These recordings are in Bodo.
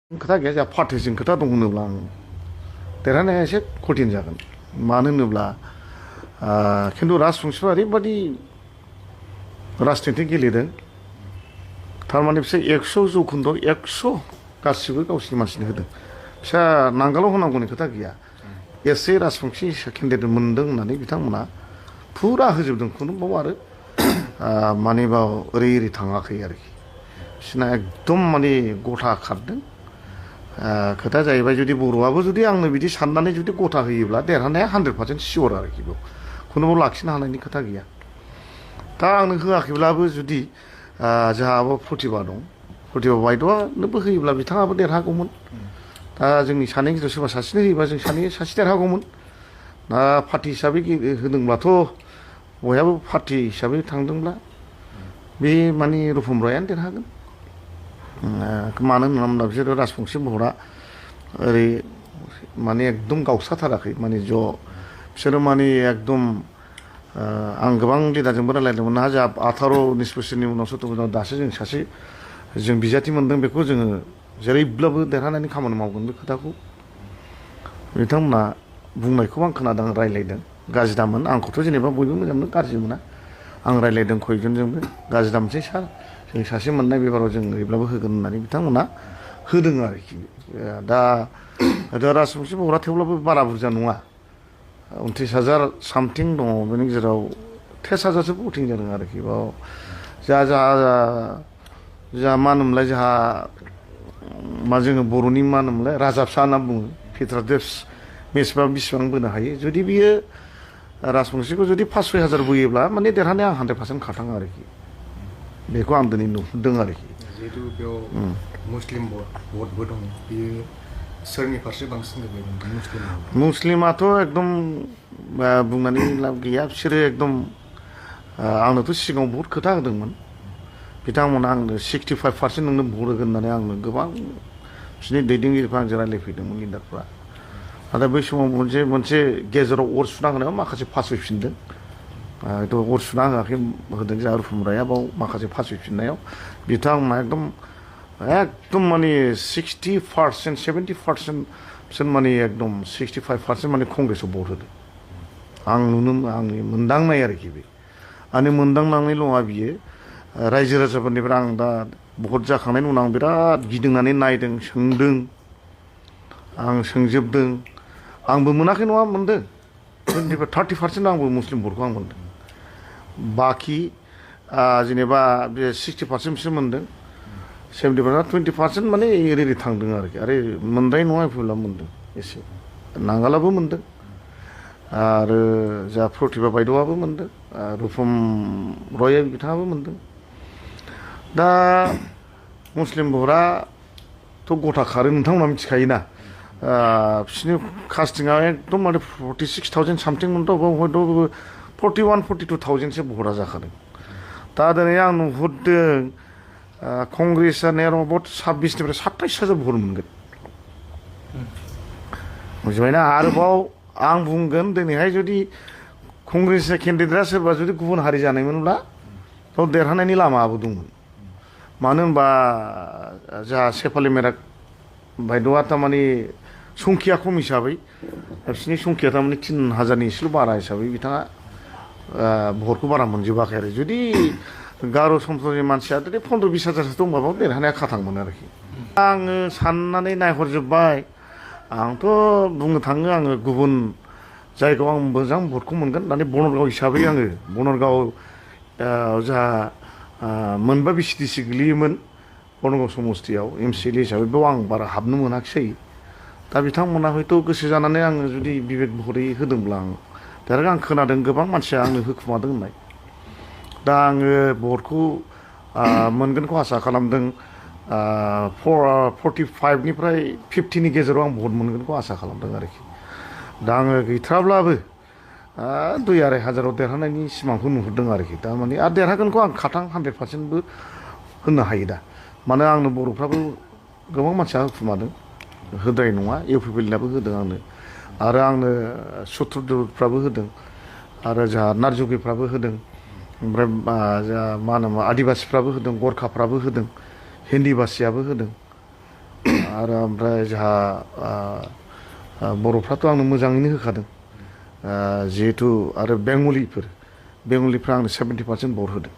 खोथा गैया जोंहा पार्टिजों खोथा दं होनोब्ला आं देरहानाया एसे कठिन जागोन मानो होनोब्ला खिन्थु राजबंशीआ ओरैबायदि राजनिति गेलेदों थारमाने बिसोर 100 जौखोन्दो 100 गासिबो गावसिनि मानसिनो होदों फिसा नांगालाव होनांगौनि खोथा गैया एसे राजबंशी केन्डिडेट मोनदों होननानै बिथांमोना फुरा होजोबदों खुनु बाव आरो माने बाव ओरै ओरै थाङाखै आरोखि बिसोरना एकदम माने गथा खारदों खोथा जाहैबाय जुदि बर'आबो जुदि आंनो बिदि साननानै जुदि गथा होयोब्ला देरहानाया 100% सियर आरोखि बेयाव खुनुबाव लाखिनो हानायनि खोथा गैया दा आंनो होआखैब्लाबो जुदि जोंहाबो प्रतिभा दं प्रतिभा बायद'आनोबो होयोब्ला बिथाङाबो देरहागौमोन दा जोंनि सानै गेजेराव सोरबा सासेनो होयोबा जों सासे देरहागौमोन दा पार्टि हिसाबै होदोंब्लाथ' बयहाबो पार्टि हिसाबै थांदोंब्ला बे माने रुपम रायानो देरहागोन मानो होनोब्ला बिसोरो राजबंशी महरा ओरै माने एकदम गावस्राथाराखै माने ज' बिसोरो माने एकदम आं गोबां लिडारजोंबो रायलायदोंमोन ना जोंहा 18-19 बोसोरनि उनावसो दासो जों सासे जों बिजाथि मोनदों बेखौ जोङो जेरैब्लाबो देरहानायनि खामानि मावगोन बे खोथाखौ बिथांमोना बुंनायखौ आं खोनादों रायलायदों गाज्रि दामोन आंखौथ' जेनेबा बयबो मोजां मोनो गाज्रि मोना आं रायलायदों कयजनजोंबो गाज्रि दामोनसै सार जों सासे मोननाय बेबाराव जों ओरैब्लाबो होगोन होननानै बिथांमोना होदों आरोखि दा राजबंशी महरा थेवब्लाबो बारा बुरजा नङा 29,000 सामथिं दङ बेनि गेजेराव 23,000सो भटिं जादों आरोखि बाव जोंहा मा होनोमोनलाय जोंहा मा जोङो बर'नि मा होनोमोनलाय राजा फिसा होनना बुङो पिटारदेभ मेचबा बेसेबां बोनो हायो जुदि बियो राजबंशीखौ जुदि 5-6 हाजार बोयोब्ला माने देरहानाया आं 100% खाथाङो आरोखि बेखौ आं दिनै नुहुरदों आरोखि जिहेतु बेयाव मुस्लिम भटबो दङ बियो सोरनि फारसे बांसिन गोग्लैदों मुस्लिमाथ' एकदम बुंनानै लाब गैया बिसोरो एकदम आंनोथ' सिगाङाव बहुद खोथा होदोंमोन बिथांमोना आंनो 65% नोंनो भट होगोन होननानै आंनो गोबां बिसोरनि दैदेनगिरिफ्रा आंजों रायलायफैदोंमोन लिडारफ्रा नाथाय बै समाव मोनसे गेजेराव अर सुना होनायाव माखासे फासयफिनदों थ' अर सुना होआखै होदों जोंहा रुपम रायआ बाव माखासे फासयफिननायाव बिथांमोना एकदम माने 60% 70% बिसोर माने एकदम 65% माने कंग्रेसआव भट होदों आंनि मोनदांनाय आरोखि बे आंनि मोनदांनायनिल' नङा बियो रायजो राजाफोरनिफ्राय आं दा भट जाखांनायनि उनाव आं बिराद गिदिंनानै नायदों सोंदों आं सोंजोबदों आंबो मोनाखै नङा मोनदों 30% आंबो मुस्लिम भटखौ आं मोनदों बाखि जेनेबा बे 60% बिसोर मोनदों 70% 20% माने ओरै थांदों आरोखि आरो मोनद्राय नङा फैब्ला मोनदों एसे नांगालाबो मोनदों आरो जा प्रतिभा बायद'आबो मोनदों रुपम रय बिथाङाबो मोनदों दा मुस्लिम भटआथ' गथा खारो नोंथांमोना मिथिखायोना बिसोरनि कास्टिंआ एकदम माने 46,000 सामथिं मोनदों हयथ' 41-42,000सो भटआ जाखादों दा दिनै आं नुहुरदों कंग्रेसआ नेर'बट 26निफ्राय 27,000 भट मोनगोन बुजिबायना आरोबाव आं बुंगोन दिनैहाय जुदि कंग्रेसनि केन्डिडेटआ सोरबा जुदि गुबुन हारि जानायमोनब्ला थ' देरहानायनि लामाबो दंमोन मानो होनबा जोंहा सेफालि मेराक बायद'आ थारमाने संखिया खम हिसाबै बिसोरनि संखिया थारमाने 3,000नि एसेल' बारा हिसाबै बिथाङा भटखौ बारा मोनजोबाखै आरो जुदि गार' सम्प्रदायनि मानसिया जुदि 15-20 हाजारसो दंबाबो देरहानाया खाथांमोन आरोखि आङो साननानै नायहरजोब्बाय आंथ' बुंनो थाङो आङो गुबुन जायगायाव आं मोजां भटखौ मोनगोन होननानै बनरगाव हिसाबै आङो बनरगाव जोंहा मोनबा VCDC गोग्लैयोमोन बनरगाव समस्तियाव MCLA हिसाबै बेयाव आं बारा हाबनो मोनाखिसै दा बिथांमोना हयथ' गोसो जानानै आङो जुदि बिबेक महरै होदोंब्ला आं देरहागोन आं खोनादों गोबां मानसिया आंनो होखुमादों होननाय दा आङो भटखौ मोनगोनखौ आसा खालामदों 45निफ्राय 50नि गेजेराव आं भट मोनगोनखौ आसा खालामदों आरोखि दा आङो गैथाराब्लाबो 2-2.5 हाजाराव देरहानायनि सिमांखौ नुहुरदों आरोखि थारमाने आरो देरहागोनखौ आं खाथां 100%बो होननो हायो दा मानो आंनो बर'फ्राबो गोबां मानसिया होखुमादों होद्राय नङा UPPLनाबो होदों आंनो आरो आंनो सुत्रफ्राबो होदों आरो जोंहा नारजुगिफ्राबो होदों ओमफ्राय जोंहा मा होनोमोन आदिबासिफ्राबो होदों गरखाफ्राबो होदों हिन्दी भाषियाबो होदों आरो ओमफ्राय जोंहा बर'फ्राथ' आंनो मोजाङैनो होखादों जिहेथु आरो बेंगलिफ्रा आंनो 70% भट होदों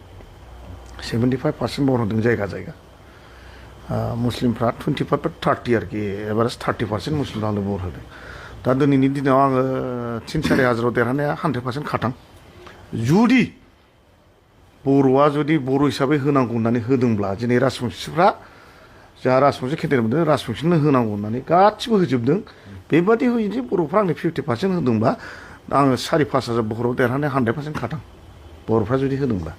75% भट होदों जायगा जायगा मुस्लिमफ्रा 25-30 आरोखि एभारेज 30% मुस्लिमफ्रा आंनो भट होदों दा दिनैनि दिनाव आङो 3-4 हाजाराव देरहानाया 100% खाथां जुदि बर'आ जुदि बर' हिसाबै होनांगौ होननानै होदोंब्ला दिनै राजबंसिफ्रा जोंहा राजबंसि केन्डिडेट मोनदों राजबंसिनो होनांगौ होननानै गासिबो होजोबदों बेबादि जुदि बर'फ्रा आंनो 50% होदोंबा आङो 4-5 हाजार भटआव देरहानाया 100% खाथां बर'फ्रा जुदि होदोंब्ला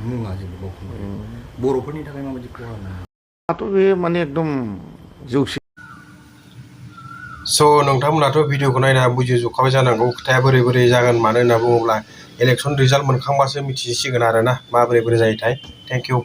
मुङा जेबो बावखुंग्रि बर'फोरनि थाखाय माबायदि खहा दाथ' बे माने एकदम जौसे स' नोंथांमोनाथ' भिडिअखौ नायना बुजिजोबखाबाय जानांगौ खोथाया बोरै बोरै जागोन मानो होनना बुङोब्ला इलेक्सन रिजाल्ट मोनखांबासो मिथिसिगोन आरोना माबोरै बोरै जायोथाय थेंक इउ